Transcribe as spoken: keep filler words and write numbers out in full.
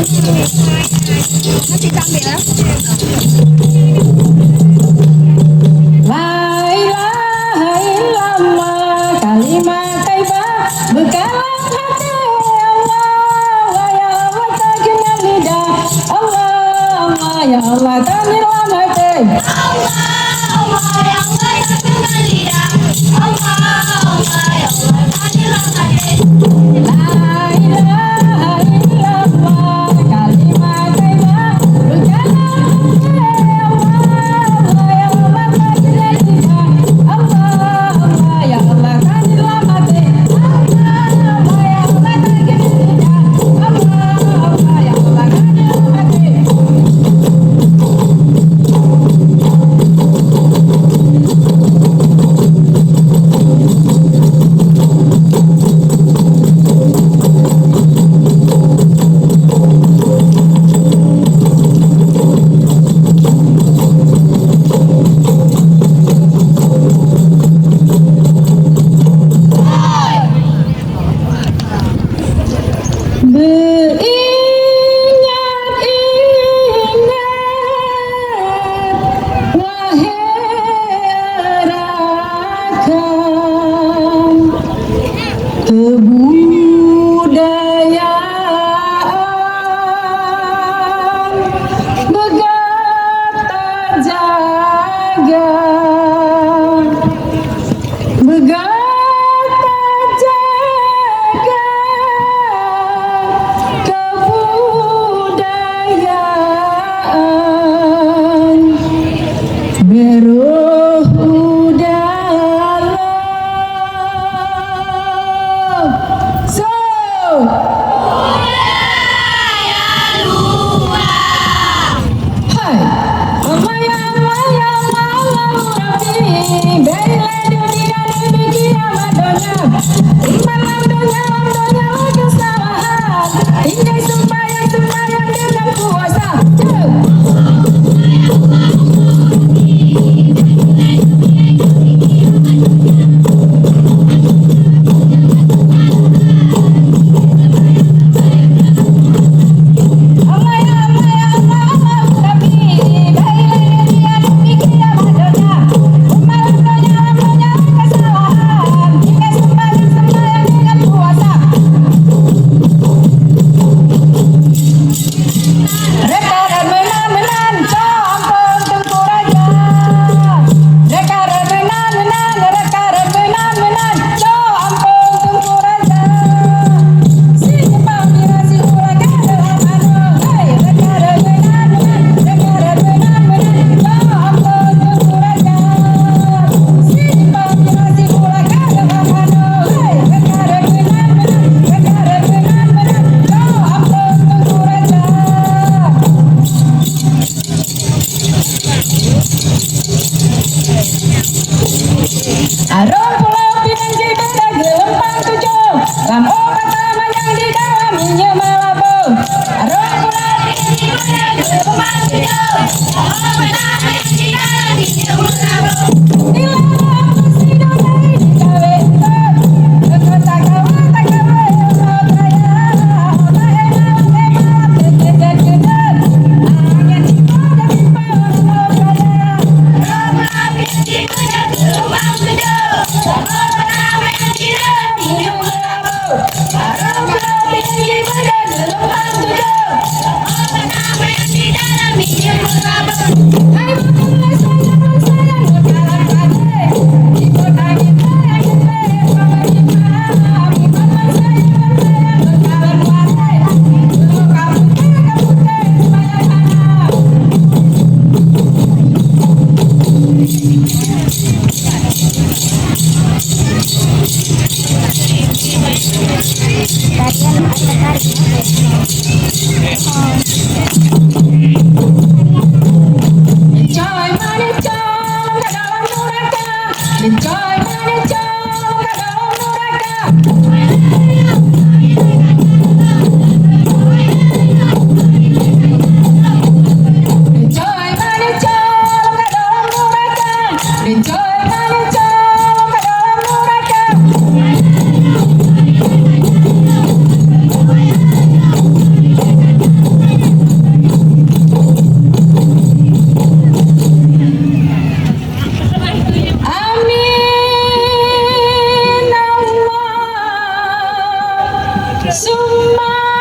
Nanti kita ambil, ya. La ilaha illallah, kalimat thayyibah, beukalam até. Allah, ya Allah, tajeuet lam lidah. Allah, Allah, ya Allah, tajeuet lam até. Beuingat-ingat, wahé rakan, keubudayaan beugata jaga. Beugata jaga keubudayaan beurôh u dalam. So. Hai. Allah ya Allah ya Allah, Allahu Rabbi, bela dunia dan kiamat donya. Iman lam donya, lam donya, kesalahan. Tinggai sembahyang, sembahyang dengan puasa. Cek. Reka dan meunan-meunan, cok ampôn Teungku Raja. Reka dan meunan-meunan, reka dan meunan-meunan, cok ampôn Teungku Raja. Si simpang bira si ulah ka deuh manoe, hai, reka dan meunan-meunan, reka dan meunan-meunan, cok ampôn Teungku Raja. Si simpang bira si ulah ka deuh manoe, hai, reka dan meunan-meunan, reka dan meunan-meunan, cok ampôn Teungku Raja. Arong pulo pinang jibeuet geulumpang tujoh, lam ueh mata manyang di dalam minyeuk meulaboh. Arong pulo pinang jibeuet geulumpang tujoh, lam ueh mata manyang di dalam minyeuk meulaboh. Di lam sidang dari di kawin. Summa